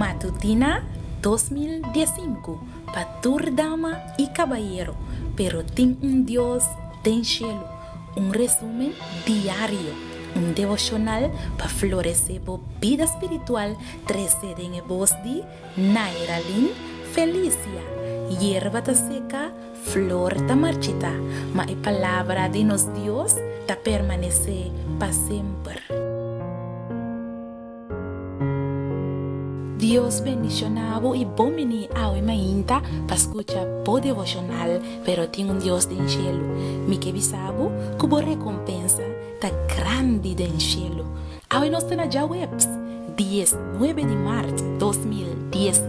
Matutina 2015 pa tur dama i kabayero, pero tin un Dios den shelu. Un resumen diario, un devoshonal pa floresé bo bida spiritual trese den e bos di Nairalyn Felicia. Yerba ta seka, flor ta marchitá, ma e palabra di nos Dios ta permanesé pa semper. Dios bendiciona bo y bon bini awe mainta pa scucha bo devocional Pero tin un Dios den cielo. Mi ke bisa bo cu bo recompensa ta grandi den cielo. Awe nos ta na djaweps, 19 di maart 2015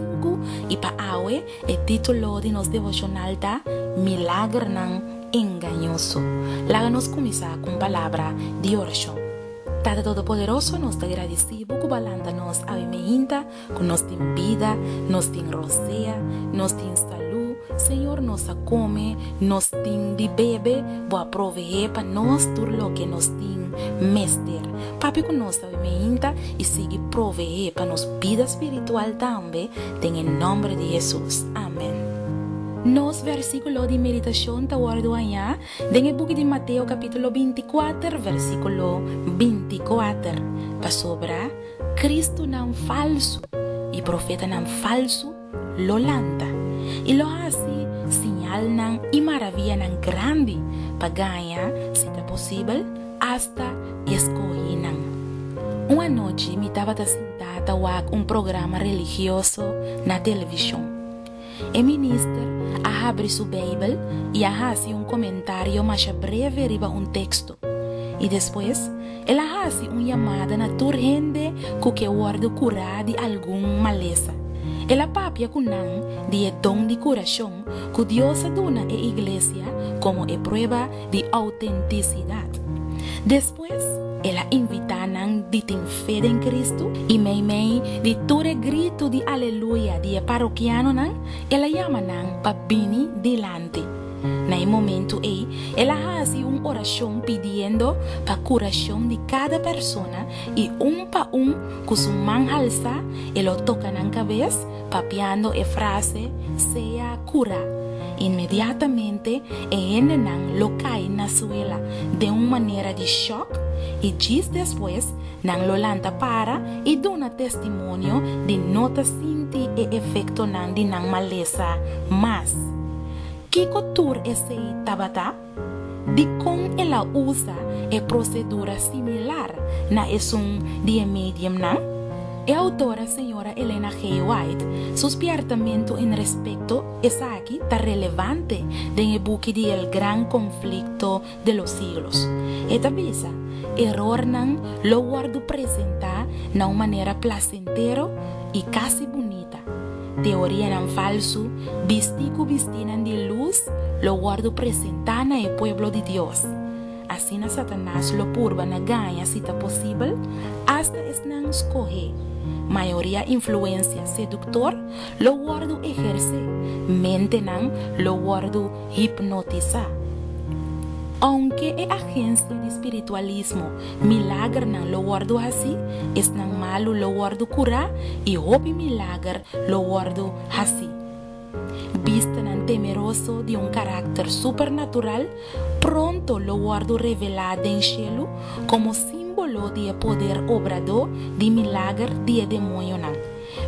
y pa awe e titulo di nos devocional ta Milagernan Engañoso. Laga nos cuminsa cu un palabra di oracion. Tata Todopoderoso, nos ta gradisí Bo ku Bo a lanta nos awe meinta, ku nos tin bida, nos tin rosea, nos tin salú. Señor, nos a kome, nos tin di bebe, Bo a proveé pa nos tur loke nos tin mester. Papia ku nos awe meinta i sigui proveé pa nos bida spiritual tambe, den e nòmber di Hesus. Amèn. Nos versíkulo di meditashon ta wòrdu hañá Den e buki di Mateo kapítulo 24 versíkulo 24, pasobra Kristunan falsu i profetanan falsu lo lanta i lo hasi siñalnan i maravianan grandi pa gaña, si ta posibel, asta e skohínan. Un anochi mi tabata sintá ta wak un programa religioso na televishon. E minister a habri su Beibel i a hasi un komentario masha breve riba un teksto. I despues, el a hasi un yamada na tur hende ku ke wòrdu kurá di algun malesa. El a papia ku nan di e don di kurashon ku Dios a duna e iglesia komo e prueba di outentisidat. Despues, el a invitá nan di tin fe den Kristu, i meimei di tur e gritu di aleluya di e parokianonan, el a yama nan pa bini dilanti. Na e momentu ei, el a hasi un orashon pidiendo pa kurashon di kada persona, i un pa un ku su man halsá, el lo toka nan kabes, papiando e frase, Sea kurá. Inmediatamente e hendenan lo kai na suela den un manera di shòk i djis despues nan lo lanta para i duna testimonio di no ta sinti e efektonan di nan malesa mas. Kiko tur esei tabata? Dikon el a usa e prosedura similar na esun di e mediumnan? E outora señora Elena G. White su spièrtamentu en respekto esaki ta relevante den e buki di El Gran Conflicto de los Siglos. E ta bisa, Erornan lo wòrdu presentá na un manera plasentero i kasi bunita. Teorianan falsu, bistí ku bistínan di lus, lo wòrdu presentá na e pueblo di Dios. Asina Satanas lo purba na gaña si ta posibel, asta esnan skohé. Mayoria influensia seduktor lo wòrdu ehersé, mentenan lo wòrdu hipnotisá. Ounke e agensia di spiritualismo milagernan lo wòrdu hasí, esnan malu lo wòrdu kurá i hopi milager lo wòrdu hasí. Bistanan temeroso di un karakter supernatural pronto lo wòrdu revelá den shelu komo símbolo di e poder obradó di milager di e demoñonan.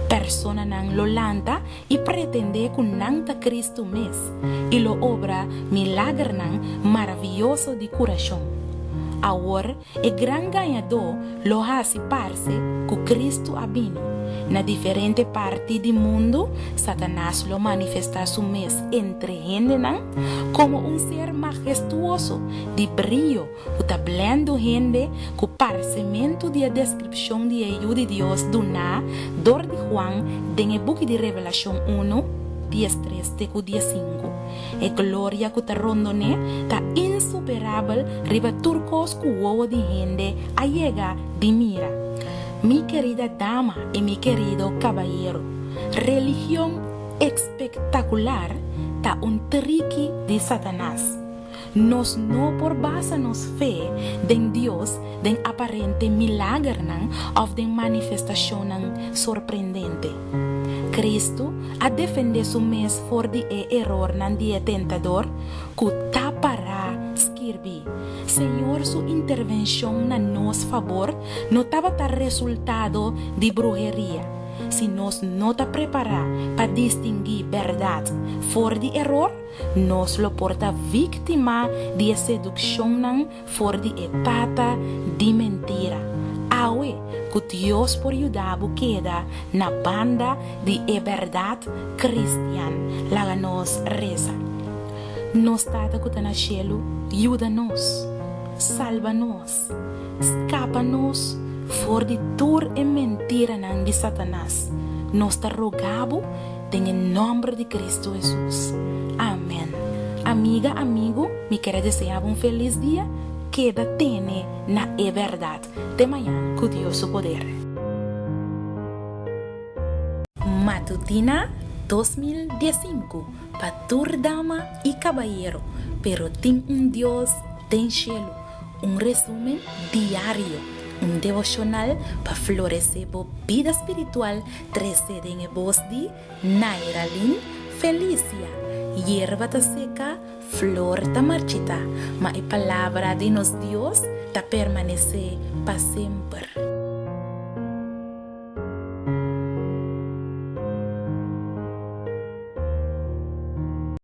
Personanan lo lanta i pretendé ku nan ta Kristu mes i lo obra milagernan maravioso di kurashon. Awor e gran gañadó lo hasi parse ku Kristu a bini. Na diferente parti di mundu, Satanas lo manifestá su mes entre hendenan komo un ser mahestuoso di brio ku ta blèndu hende ku parsementu di e deskripshon di e Yu di Dios duná dor di Juan den e buki di Revelashon unu, 13 te ku 15. E gloria ku ta rondon'é ta insuperabel riba tur kos ku wowo di hende a yega di mira. Mi kerida dama i mi kerido kabayero, religion espektakular ta un triki di Satanas. Nos no por basa nos fe den Dios den aparente milagernan òf den manifestashonnan sorprendente. Kristu a defendé su mes for di e erornan di e tentador ku ta pará skirbí. Señor su intervenshon na nos fabor no tabata resultado di bruheria. Si nos no ta prepará pa distinguí bèrdat for di eror, nos lo por ta víktima di e sedukshonnan for di e tata di mentira. Awe, ku Dios por yuda bo keda na banda di e bèrdat kristian. Laga nos resa. Nos Tata ku ta na shelu, yuda nos, salba nos, skapa nos for di tur e mentiranan di Satanas. Nos ta roga bo den e nòmber di Kristu Hesus. Amèn. Amiga, amigu, mi kere desea bo un felis dia. Keda tene na e bèrdat. Te mañan ku Dios su poder. Matutina 2015 pa tur dama i kabayero, pero tin un Dios den shelu. Un resumen diario, un devoshonal pa floresé bo bida spiritual trese den e bos di Nairalyn Felicia. Yerba ta seka, flor ta marchitá, ma e palabra di nos Dios ta permanesé pa semper.